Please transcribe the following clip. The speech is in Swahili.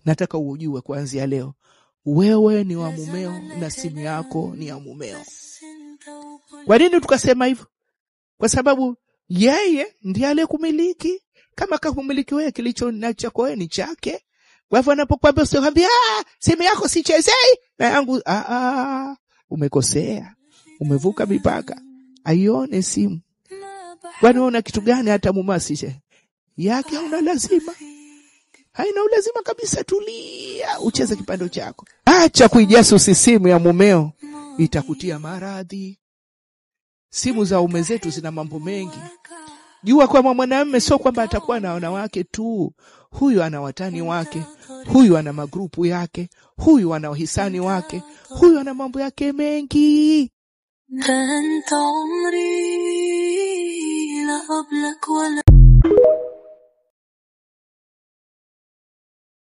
Nataka ujue kuanzia leo, wewe ni wa mumeo na simu yako ni ya mumeo. Kwa nini tukasema hivyo? Kwa sababu yeye ndiye aliyekumiliki. Kama kakumiliki wewe, kilicho na chako wewe ni chake. Kwa hivyo anapokuambia usikwambia, ah, simu yako sichezei na yangu, umekosea, umevuka mipaka. Aione simu. Kwani wewe una kitu gani hata mume asiche yake? Hauna lazima, haina ulazima kabisa. Tulia, ucheze kipando chako. Acha kuijasusi simu ya mumeo, itakutia maradhi. Simu za ume zetu zina mambo mengi. Jua kwamba mwanamume sio kwamba atakuwa na wanawake tu. Huyu ana watani wake, huyu ana magrupu yake, huyu ana wahisani wake, huyu ana mambo yake mengi. ده أنت عمري لا قبلك ولا